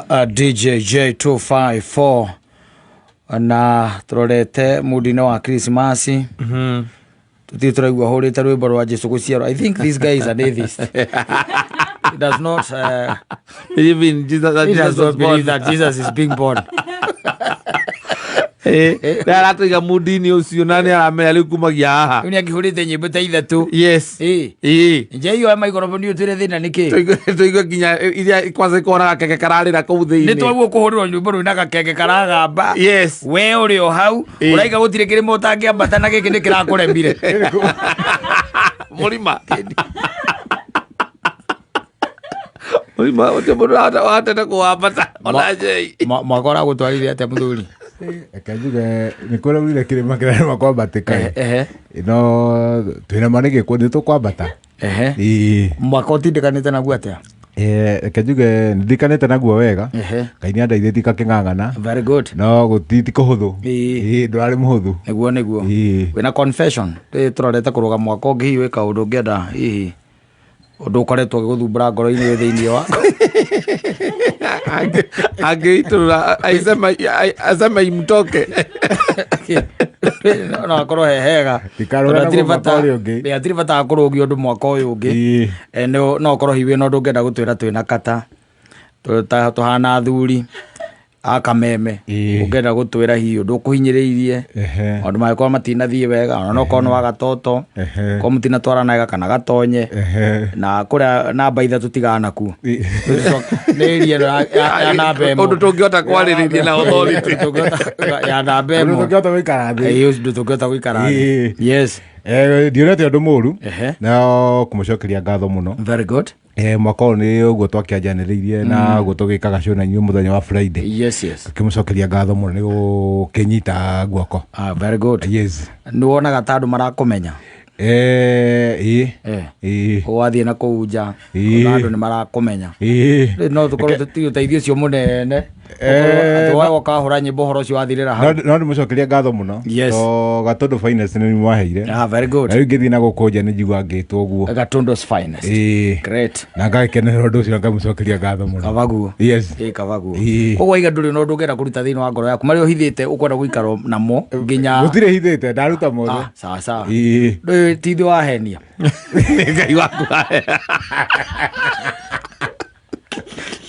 DJ J254 na turorete mudi-inĩ wa Christmas. Tutirĩ tũraigua hũrĩte rwĩmbo rwa Jesu gũciarwo. I think this guy is an atheist. He does not Believe in Jesus, that he Jesus does not was born. believe that Jesus is being born. Nĩ aratũiga mudi-inĩ ũcio na nĩ aramenya rĩu kumagia haha. Rĩu nĩ akĩhũrĩte nyĩmbo ta ithatũ. Yes. Ĩ. Ĩĩ. Nje iyo ya maikoroboni ũtwĩre thĩna nĩ kĩ. Tũigue nginya iria kwanza ikona gakenge kararĩra kũu Nĩ thĩinĩ. twaguo kũhũrĩrwo nyĩmbo rwĩna gakenge karagamba. Yes. We ũrĩ o hau. Ĩ. Ũraiga gũtirĩ kĩrĩma ũtangĩambata na gĩkĩ nĩ kĩrakũremire. Mũrima. Mũrima ũcio mũndũ wahotete kũwambata ona njei. Mwaka ũragũtwarire atĩa mũthuri? Reke njuge nĩ kũraurire kĩrĩma kĩrarema kwambatĩka. Ehe. No twĩna ma nĩ gĩkuo nĩ tũkwambata. Ehe. Ĩĩ. Mwaka ũtindĩkanĩte naguo atĩa? Reke njuge nĩ ndikanĩte naguo wega. Ehe. Ngai nĩ andeithĩtie ngakĩng'ang'ana. Very good. No gũti ti kũhũthũ. Ĩĩ. Ĩĩ, ndũrarĩ mũhũthũ. Nĩguo nĩguo. Ĩĩ. Wĩna confession. Rĩ tũrorete kũrũga mwaka ũngĩ hihi wĩ kaũndũ ũngĩenda hihi ũndũ ũkoretwo ũgĩgũthumbũra ngoro-inĩ wĩ thĩinĩ wa. Angĩitũrũra aisema imtoke. No akorwo he hega. Ndikarũge Tondũ hatirĩ naguo mwaka bata- ũrĩa ũngĩ. Ĩ, hatirĩ bata wa kũrũgia ũndũ mwaka ũyũ ũngĩ. Ĩĩ. No ũkorwo hihi wĩna ũndũ ũngĩenda gũtwĩra twĩna kata tũhana athuri a kameme. Ĩĩ. Ũngĩenda gũtwĩra hihi ũndũ ũkũhinyĩrĩirie. Ehe. Maũndũ mangĩkorwo matinathiĩ wega ona no korwo nĩ wa gatoto. Ehe. Korwo mũtinatwarana wega kana gatonye. Ehe. Na kũrĩa namba ithatũ tigana nakuo. Ĩĩ. Nĩ area ĩno ya namba ĩmwe. Ũndũ tũngĩhota kwarĩrĩria na authority. Ya namba Ũndũ ĩmwe. tũngĩhota gũikara thĩ. Ĩĩ, ũndũ tũngĩhota gũikara thĩ. Ĩĩ. Yes. Ndionete ũndũ mũru. Ehe. No kũmũcokeria ngatho mũno. Very good. Mwaka ũyũ nĩ ũguo twakĩanjanĩrĩirie na ũguo tũgĩkaga show na inyuĩ mũthenya wa Friday. Yes. Tũkĩmũcokeria ngatho mũno nĩ gũkĩnyita guoko. Ah, very good. Yes. Nĩ wonaga ta andũ marakũmenya. Ĩĩ. Eh. Ĩĩ. Wathiĩ na kũu nja Ĩĩ. ona andũ nĩ marakũmenya. Ĩĩ. Rĩu no tũkorwo tũtirĩ ũteithio ũcio mũnene. Eh, Atĩ woka wahũra nyĩmbo ũhoro ũcio wathirĩra hau. No ndĩmũcokeria ngatho mũno. Yes. To Gatũndũ Finest nĩ mwaheire. Ah, very good. Na rĩu ngĩthiĩ na gũkũ nja nĩ njigua ngĩtwo ũguo. Gatundo's finest. Ĩĩ. Great. Na ngagĩkenerera ũndũ ũcio na ngamũcokeria ngatho mũno. Kabaguo. Yes. Ĩ kabaguo. Ĩĩ. Koguo iga ndũrĩ na ũndũ ũngĩenda kũruta thĩinĩ wa ngoro yaku marĩa ũhithĩte ũkwenda gũikara namo nginya. Gũtirĩ hithĩte ndaruta mothe. Ah, sawa sawa. Ĩĩ. Ndũyũ ti ithuĩ wahenia. Nĩ Ngai waku.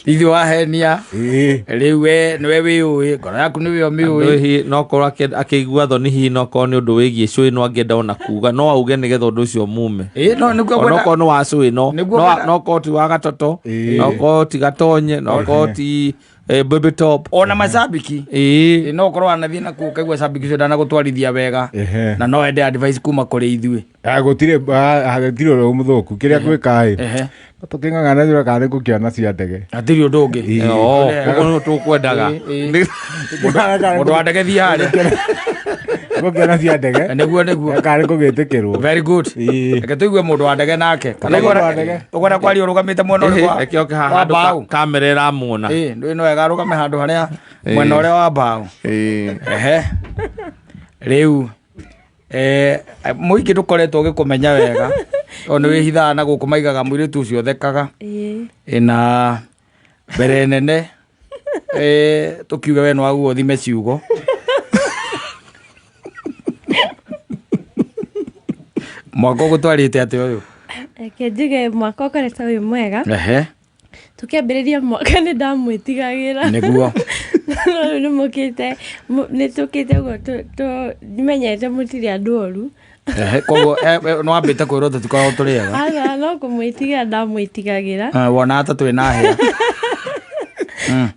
Ti ithuĩ wahenia. Ĩĩ. Rĩu we nĩwe wĩũĩ ngoro yaku nĩwe ũmĩũĩ. Hihi no korwo akĩigua thoni hihi no korwo nĩ ũndũ wĩgiĩ cũĩ no angĩenda ona kuga no auge nĩgetha ũndũ ũcio mume. Ĩĩ no nĩguo Ona ngwenda. okorwo nĩ wa cũĩ no Nĩguo no ngwenda- no korwo ti wa gatoto Ĩĩ. no korwo ti gatonye no korwo ti baby top. Ona macambiki. Ĩĩ. Ĩ, no ũkorwo wanathiĩ na kũu ũkaigua cambiki ũcio ndanagũtwarithia wega. Ehe. Na no ende advice kuma kũrĩ ithuĩ. Ah, gũtirĩ gũtirĩ ũndũ mũthũku kĩrĩa gwĩka ĩ Ehe. tũkĩng'ang'ana njũra kana nĩ gũkĩona cia ndege. Hatirĩ ũndũ ũngĩ. Ĩĩ. Oo, ũguo nĩguo tũkwendaga. Ĩĩ, ĩĩ. Mũndũ wa ndege thiĩ harĩa. Gũkĩona cia ndege Nĩguo nĩguo. kana nĩ kũgĩtĩkĩrwo. Very good. Ĩĩ. Reke tũigue mũndũ wa ndege nake. Kana Mũndũ wa ndege. ũkwenda kwaria ũrũgamĩte mwena ũrĩkũ wa- Reke oke haha wa handũ mbaũ. kamera ĩramuona. Ĩĩ, ndũĩ no wega arũgame handũ harĩa mwena ũrĩa wa mbaũ. Ĩĩ. Ehe. Rĩu mũingĩ ndũkoretwo ũgĩkũmenya wega tondũ nĩ wĩhithaga na gũkũ maigaga mũirĩtu ũcio ũthekaga. Ĩĩ. Ĩna mbere nene tũkiuge we nĩ waguo ũthime ciugo. Mwaka ũgũtwarĩte atĩa ũyũ? Reke njuge mwaka ũkoretwo wĩ mwega. Ehe. Tũkĩambĩrĩria mwaka nĩ ndamwĩtigagĩra. Nĩguo. No rĩu nĩ mũkĩte nĩ tũkĩte ũguo menyete mũtirĩ andũ oru. Ehe, koguo nĩ wambĩte kwĩrwo tũtikoragwo tũrĩ ega. Aca no kũmwĩtigĩra ndamwĩtigagĩra. Ah, wonaga ta twĩ na hĩa.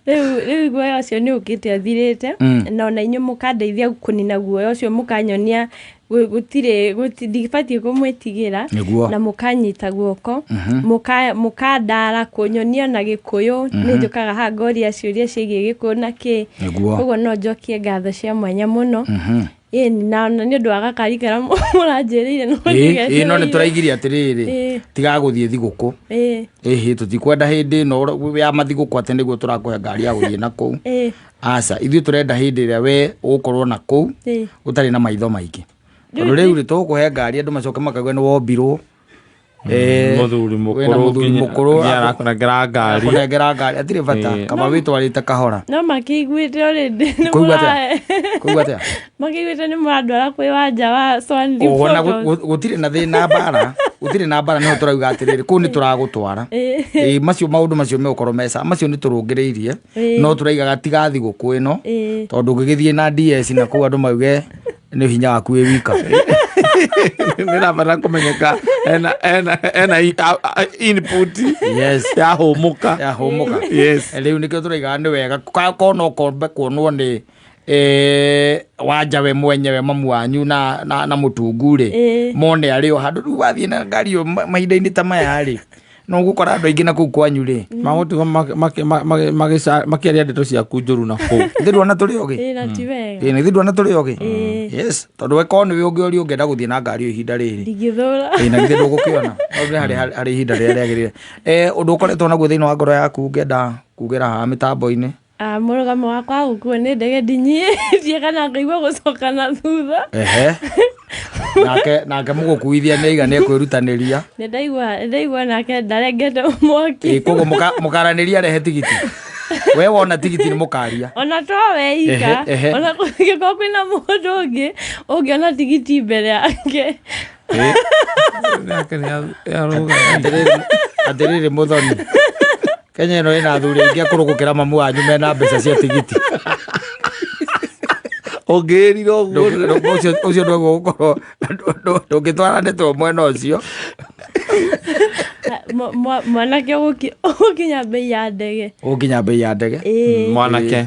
Rĩu guoya ũcio nĩ ũkĩte ũthirĩte na ona inyuĩ mũkandeithia kũnina guoya ũcio mũkanyonia gũtirĩ ndibatiĩ kũmwĩtigĩra. Nĩguo. Na mũkanyita guoko mũkandara kũnyonia na gĩkũyũ nĩ njũkaga haha ngoria ciũria ciĩgiĩ gĩkũyũ na kĩ. Nĩguo. Koguo no njokie ngatho cia mwanya mũno. Ĩni na ona nĩ ũndũ wa gakari karĩa mũranjĩrĩire no Ĩĩ, ĩĩ, no nĩ ndigetereire. tũraigire atĩrĩrĩ Ĩĩ. tigaga gũthiĩ thigũkũ. Ĩĩ. Ĩhĩ tũtikwenda hĩndĩ ĩno ya mathigũkũ atĩ nĩguo tũrakũhe ngari ya gũthiĩ na kũu. Ĩĩ. Aca ithuĩ tũrenda hĩndĩ ĩrĩa we ũgũkorwo na kũu Ĩĩ. ũtarĩ na maitho maingĩ. Tondũ rĩu rĩ tũgũkũhe ngari andũ macoke makauge nĩ wombirwo. Mũthuri wĩna mũkũrũ mũthuri mũkũrũ nginya arakũnengera ngari. Kũnengera ngari atirĩ bata. Kaba wĩtwarĩte kahora. No makĩiguĩte already nĩ Kũigua atĩa? Kũigua atĩa? Makĩiguĩte nĩ mũrandwara kwĩ wanja wa Swanley Oho, na Photos. gũtirĩ na thĩna mbara, gũtirĩ na mbara, nĩho tũrauga atĩrĩrĩ, kũu nĩ tũragũtwara. Ĩĩ, macio maũndũ macio megũkorwo mesa macio nĩ tũrũngĩrĩirie. No tũraigaga tiga thigũkũ ĩno, tondũ ũngĩgĩthiĩ na DS na kũu andũ mauge nĩ hinya waku wĩ wika. Nä rabatara kå ena ena ena input yahũmũka. Yahũmũka. Rĩu nĩkĩo tũraigaga nĩ wega kono kombe kuonwo nĩ wanja we mwenyewe, mamu wanyu na mũtungu rĩ, mone arĩ o handũ. Rĩu wathiĩ na ngari ĩyo mahinda-inĩ ta maya rĩ, no ũgũkora andũ aingĩ na kũu kwanyu rĩ. Magũtigwo makĩaria ndeto ciaku njũru na kũu. Ithe ndwona tũrĩ ogĩ? Ĩĩ, na ti wega. Ĩĩ, na ithe ndwona tũrĩ ogĩ? Yes, tondũ we korwo nĩwe ũngĩorio ũngĩenda gũthiĩ na ngari ĩyo ihinda rĩrĩ? Ndingĩthũra. Ĩĩ, na githĩ ndũgũkĩona no nĩ harĩ ihinda rĩrĩa rĩagĩrĩire. Ũndũ ũkoretwo naguo thĩinĩ wa ngoro yaku ũngĩenda kugĩra haha mĩtambo-inĩ? Ah, mũrũgamo wakwa wa gũkuo nĩ ndege ndinyihĩtie kana ngaigua gũcoka na thutha. Ehe, nake mũgũkuithia nĩ aiga nĩ ekwĩrutanĩria. Nĩ ndaigua nake ndarengete mwaki. Ĩ, koguo mũkaranĩria rehe tigiti, we wona tigiti nĩ mũkaria. Ona to we ika. Ehe, ehe. Ona kũngĩkorwo kwĩna mũndũ ũngĩ ũngĩona tigiti mbere yake. Nake nĩ arauga. Atĩrĩrĩ mũthoni, Kenya ĩno ĩna athuri aingĩ akũrũ gũkĩra mamu wanyu mena mbeca cia tigiti. Ũngĩrire ũguo. Ũcio ndwaguo gũkorwo ndũngĩtwara ndeto mwena ũcio. Mwanake ũgũkinya mbei ya ndege. Ũgũkinya mbei ya ndege. Ĩĩ. Mwanake.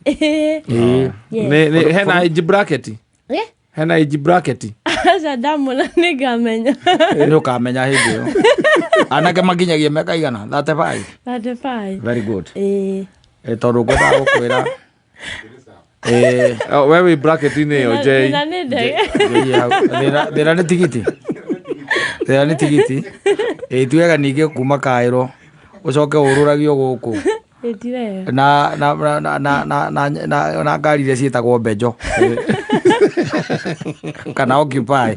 Ĩĩ. Yes. Hena age bracket? Eh? Hena age bracket? Aca, ndamona nĩngamenya. Nĩ ũkamenya hĩndĩ ĩyo anake makinyagia mĩaka igana 35. 35. Very good. Ĩĩ. Tondũ ngwendaga gũkwĩra Oh, we wĩ bracket-inĩ ĩyo J. Thĩna nĩ ndege. Njĩie hau. Thĩna nĩ tigiti, thĩna nĩ tigiti. Ĩ, ti wega ningĩ kuma kaĩro ũcoke ũrũragio gũkũ. Ĩ, ti wega. Na na na na na na na na na ngari iria ciĩtagwo mbenjo kana occupy.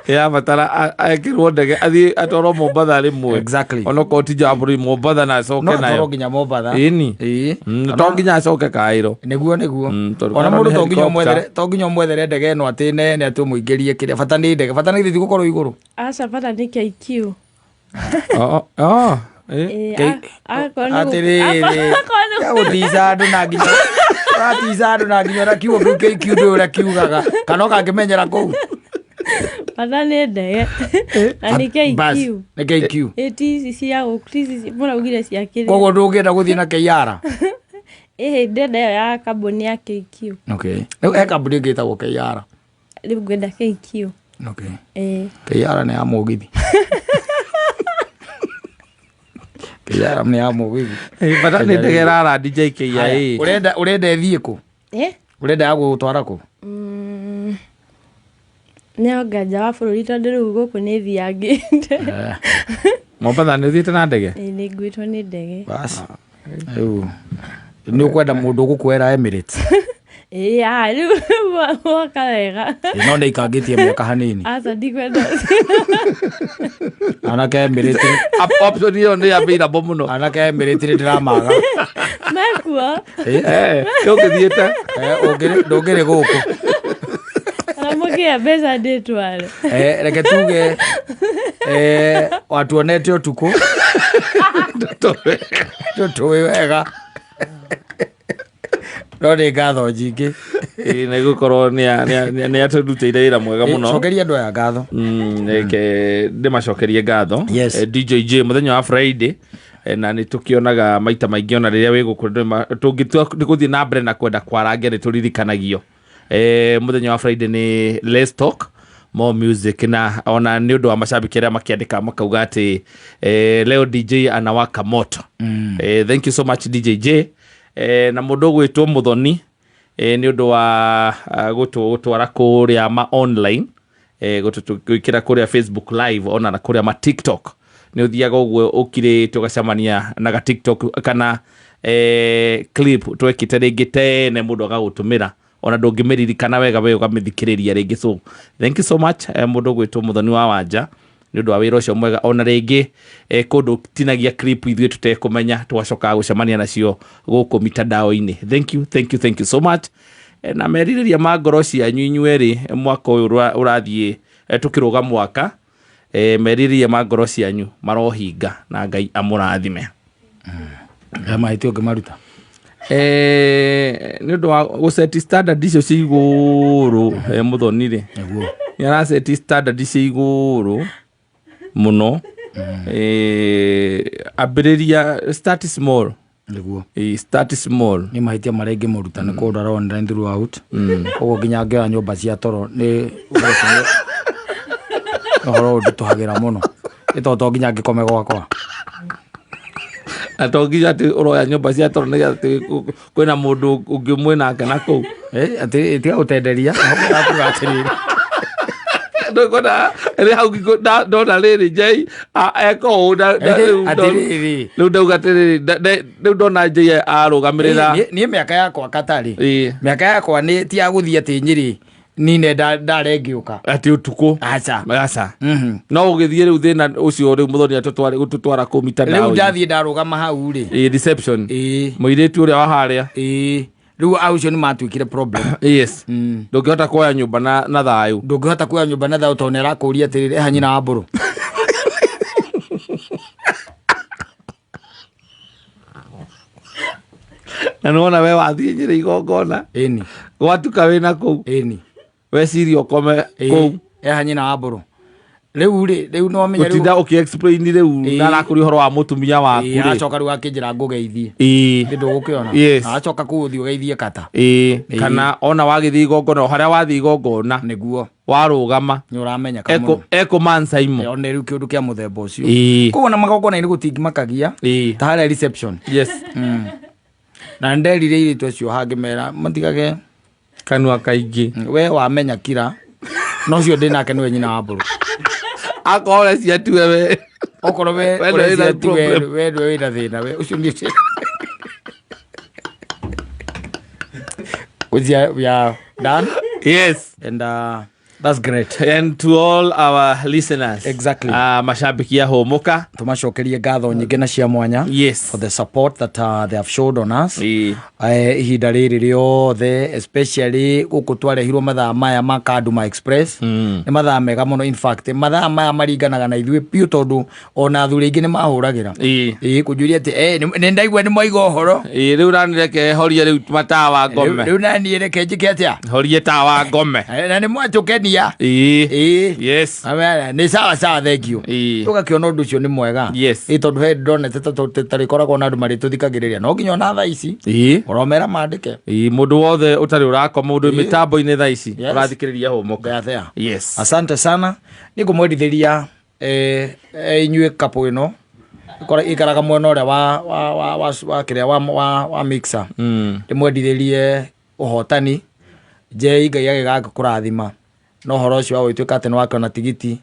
Yabatara ekĩrwo ndege athiĩ atwarwo Mombatha rĩmwe. Onokorwo ti nja wa bũrũri, Mombatha, na acoke No atwarwo nayo. nginya Mombatha. Ĩni. Ĩĩ. To nginya acoke Kaĩro. Nĩguo. Tondũ Ona Kaĩro mũndũ nĩ to nginya helicopter. ũmwethere, to nginya ũmwethere ndege ĩno atĩ nene atĩ ũmũingĩrie kĩrĩa. Bata nĩ ndege, bata nĩ gĩthiĩ gũkorwo igũrũ. Aca, bata nĩ KQ. Oh, ĩ. Ĩĩ, akorwo nĩ Atĩrĩrĩ, akorwo nĩ gũtica andũ na nginya ũratica andũ na nginya ona kiugo kĩu KQ ndũĩ ũrĩa kiugaga kana ũkangĩmenyera kũu. Bata nĩ ndege na nĩ Bas, KQ. Nĩ KQ. Ĩ, ti ici cia gũkũ, ti ici mũraugire cia kĩrĩa. Koguo ndũngĩenda gũthiĩ na KR? Ĩhĩ, ndenda ĩyo ya kambuni ya KQ. Okay, rĩu he kambuni ĩngĩ ĩtagwo KR. Rĩu ngwenda KQ. Okay. Ĩĩ. KR nĩ ya mũgithi, KR nĩ ya mũgithi. Ĩ, bata nĩ ndege ĩrarandi JKIA. Haya, ũrenda ĩthiĩ kũ? Eh? Ũrenda ya gũgũtwara kũ? Nĩonga nja wa bũrũri tondũ rĩu gũkũ nĩ thiangĩte. Mombatha nĩ ũthiĩte na ndege? Ĩĩ, nĩ nguĩtwo nĩ ndege. Basi rĩu nĩ ũkwenda mũndũ ũgũkuoera Emirates? Ĩĩ, rĩu woka wega. Ĩ, no nĩ ikangĩtie mĩaka hanini. Aca, ndikwenda. Anake Emirates. Option ĩyo nĩ available mũno. Anake Emirates nĩ ndĩramaga. Mekuo. Ĩ, Eh, ũngĩthiĩte. Ndũngĩrĩ gũkũ. Ona mũkĩhe mbeca ndĩtware. Reke tuge watuonete ũtukũ tũtũĩ wega, no nĩ ngatho nyingĩ. Ĩ, nĩ gũkorwo nĩ atũrutĩire wĩra mwega mũno. Cokeria andũ aya ngatho. Reke ndĩmacokerie ngatho. Yes. DJJ mũthenya wa Friday, na nĩ tũkĩonaga maita maingĩ ona rĩrĩa wĩ gũkũ tũngĩtua nĩ gũthiĩ na mbere na kwenda kwarangia nĩ tũririkanagio. Mũthenya wa Friday nĩ Let's Talk More Music, na ona nĩ ũndũ wa macambĩki arĩa makĩandĩka makauga atĩ leo DJ anawaka moto. Thank you so much, DJJ, na mũndũ ũgwĩtwo Mũthoni, nĩ ũndũ wa gũtwara kũrĩa ma online, gwĩkĩra kũrĩa Facebook Live ona na kũrĩa ma TikTok. Nĩ ũthiaga ũguo ũkirĩte ũgacemania na ga TikTok kana clip twekĩte rĩngĩ tene, mũndũ agagũtũmĩra. Ona ndũngĩmĩririkana wega we ũkamĩthikĩrĩria rĩngĩ. So thank you so much, mũndũ ũgwĩtwo Mũthoni wa Wanja, nĩ ũndũ wa wĩra ũcio mwega. Ona rĩngĩ kũndũ tinagia clip ithuĩ tũtekũmenya, tũgacokaga gũcemania nacio gũkũ mitandao-inĩ. Thank you, thank you, thank you so much. Na merirĩria ma ngoro cianyu inyuerĩ, mwaka ũyũ ũrathiĩ, tũkĩrũga mwaka, merirĩria ma ngoro cianyu marohinga na Ngai amũrathime. He mahĩtia ũngĩmaruta? Nĩ ũndũ wa gũseti standard icio cia igũrũ, Mũthoni rĩ, Nĩguo. Nĩ araceti standard cia igũrũ mũno. Ambĩrĩria, start small. Nĩguo. Start small. Nĩ mahĩtia marĩa ingĩmũruta nĩ kũndwara online throughout, ũguo nginya ngĩoya nyũmba cia toro nĩ ũhoro ũcio ũhoro ũnditũhagĩra mũno, nĩ tondũ to nginya ngĩkome gwakwa. Na to nginya atĩ ũroya nyũmba cia toro nĩgetha atĩ kwĩna mũndũ ũngĩ mwĩ nake na kũu. Atĩ tiga gũtenderia akuga atĩrĩrĩ. Ndũkwona rĩ hau ndona rĩrĩ Njei eka ũũ rĩu Atĩrĩrĩ. Rĩu ndauga atĩrĩrĩ, rĩu ndona Njei arũgamĩrĩra. Niĩ mĩaka yakwa katarĩ mĩaka yakwa nĩ ti ya gũthiĩ atĩ Nyĩrĩ nine ndarengĩũka. Atĩ ũtukũ. Aca. Aca. No ũgĩthiĩ rĩu thĩna ũcio rĩu Mũthoni atũtware gũtũtwara kũu Rĩu mitandao. Ndathiĩ ndarũgama hau rĩ. Ĩĩ, reception. Ĩĩ. Mũirĩtu ũrĩa wa harĩa. Ĩĩ, rĩu au ũcio nĩ matuĩkire problem. Yes, ndũngĩhota kuoya nyũmba na thayũ. Ndũngĩhota kuoya nyũmba na thayũ tondũ nĩ arakũria atĩrĩrĩ, eha nyina wa mbũrũ? Na nĩwona we wathiĩ Nyĩrĩ igongona, Ĩni. gwatuka wĩna kũu. Ĩni. Weciria ũkome kũu. Eha nyina wa mbũrũ? Rĩu rĩ, rĩu no menya rĩu. Gũtinda ũkĩ-explain rĩu. Ĩĩ. Na arakũria ũhoro wa mũtumia waku Ĩĩ, rĩ. aracoka rĩu akĩnjĩra ngũgeithie. Ĩĩ. Nĩ ndũgũkĩona. Yes. Aracoka kũu ũthiĩ ũgeithie kata. Ĩĩ. Ĩĩ. Kana ona wagĩthiĩ igongona, o harĩa wathiĩ igongona, Nĩguo. warũgama, Nĩ ũramenyeka mũno. Ekũmancaimo. One rĩu kĩũndũ kĩa mũthemba ũcio. Ĩĩ. Koguo na magongona-inĩ gũtingĩmakagia Ĩĩ. ta harĩa reception. Yes. Na nderire irĩtu acio hangĩmera matigage kanua kaingĩ. We wamenya kira no ũcio ndĩ nake nĩwe nyina wa mbũrũ. Akorwo ũrecia tiwe we. Okorwo we We ndũrĩ na ũrecia ti we problem. we ndũrĩ wĩna thĩna we ũcio nĩ Which we are done. Yes. And that's great. And to all our listeners, Exactly. Mashabiki ya Hũmũka, Tũmacokerie ngatho nyingĩ na cia mwanya yes for the support that they have showed on us. Ĩĩ. Ihinda rĩrĩ rĩothe, especially gũkũ twarehirwo mathaa maya ma Kaduma Express, nĩ mathaa mega mũno. In fact, mathaa maya maringanaga na ithuĩ biũ tondũ ona athuri aingĩ nĩ mahũragĩra. Ĩĩ. Ĩĩ, kũnjũria atĩ nĩ ndaigua nĩ mwaiga ũhoro. Ĩĩ, rĩu ranireke horie rĩu matawa ngome. Rĩu naniĩ reke njĩke atĩa? Horie tawa ngome. Na nĩ mwatũkenia. Ĩĩ. Ĩĩ. Yes. Amera, nĩ sawa sawa, thank you. Ĩĩ. Tũgakĩona ũndũ ũcio nĩ mwega. Yes. Ĩĩ, tondũ he ndonete ta tarĩkoragwo na andũ marĩtũthikagĩrĩria no nginya ona thaa ici Ĩĩ. ũromera mandĩke. Ĩĩ, mũndũ wothe ũtarĩ ũrakoma, mũndũ wĩ mĩtambo-inĩ thaa ici, Yes. ũrathikĩrĩria Hũmũka. There, there. Yes. Asante sana. Nĩ ngũmwendithĩria inyuĩ couple ĩno ikaraga mwena ũrĩa wa kĩrĩa wa mixer, ndĩmwendithĩrie ũhotani. Njei, Ngai agĩgakũrathima na ũhoro ũcio wa gũgĩtuĩka atĩ nĩ wakĩona tigiti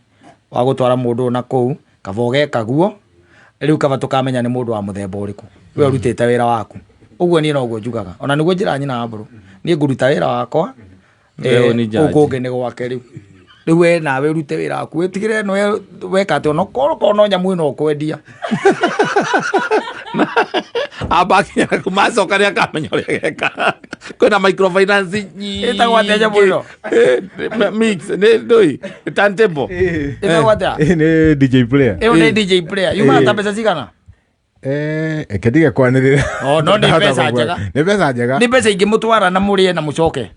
wa gũtwara mũndũ ũyũ na kũu, kaba ũgeka guo rĩu, kaba tũkamenya nĩ mũndũ wa mũthemba ũrĩkũ we ũrutĩte wĩra waku. Ũguo niĩ noguo njugaga, ona nĩguo njĩra nyina wa mbũrũ, niĩ ngũruta wĩra wakwa. Wewe nĩ judge. Gũkũ ũngĩ nĩ gwake. Rĩu we nawe ũrute wĩra waku, wĩtigĩre no weka atĩ onokorwo no nyamũ ĩno ũkwendia. Amba akinya macoka nĩ akamenya ũrĩa geka. Kwĩna microfinance nyingĩ. Ĩtagwo atĩa nyamũ ĩno? Mix nĩ ndũi turntable. Ĩtagwo atĩa? Ĩ, nĩ DJ player. Ĩyo nĩ DJ player yumaga ta mbeca cigana? Reke ndige kwanĩrĩra. Oh, no nĩ Ndahota mbeca kũgweta. njega. Nĩ mbeca njega. Nĩ mbeca ingĩmũtwara na mũrĩe na mũcoke.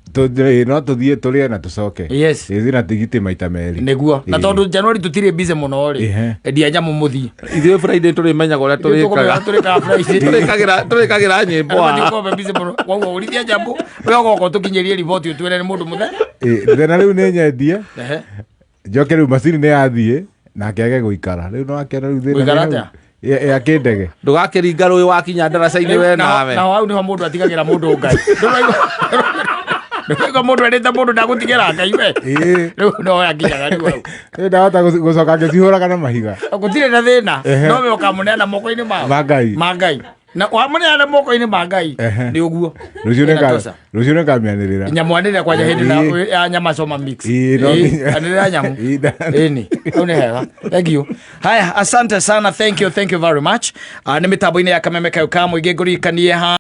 No tũthiĩ tũrĩe na tũcoke. Yes. Ĩ, zina tigiti maita merĩ. Nĩguo na Ĩ. tondũ January tũtirĩ busy mũno rĩ, Ehe. endia nyamũ mũthiĩ. Ithuĩ Friday tũrĩmenyaga ũrĩa tũrĩkaga. Tũrĩkaga Friday. Tũrĩkagĩra nyĩmbo Tũkorwo busy mũno, koguo ũrithia nyamũ we ũgoka ũtũkinyĩrie riboti ũtwĩre nĩ mũndũ mũthe. Ĩ, thĩna rĩu nĩ nyendie Ehe. njoke rĩu macini nĩ yathiĩ nake age gũikara rĩu no akĩona rĩu thĩna Gũikara nĩ hau. atĩa? Ya kĩndege. Ndũgakĩringa rũĩ wakinya ndaraca-inĩ we nawe. Naho hau nĩho mũndũ atigagĩra mũndũ Ngai. Ndũraigua mũndũ erĩte mũndũ ndagũtigĩra Ngai we? Ĩ. Rĩu no akinyaga rĩu hau. Ĩ, ndahota gũcoka ngĩcihũraga na mahiga. Gũtirĩ na thĩna. Ehe. No we ũkamũneana moko-inĩ mao. Ma Ngai. Ma Ngai. Na wamũneana moko-inĩ ma Ngai. Ehe. Nĩ ũguo. Rũciũ nĩ Inatosha. rũciũ nĩ ngamĩanĩrĩra. Nyamũ anĩrĩra kwanja hĩndĩ na Ĩĩ. ya nyama choma mix. Ĩĩ, no Ĩĩ, nginya. anĩrĩra nyamũ. Ĩĩ, Ĩni, hau nĩ hega. Thank you. Haya, asante sana. Thank you, thank you very much. Nĩ mĩtambo-inĩ ya Kameme Kayo ka Mũingĩ, ngũririkanie ha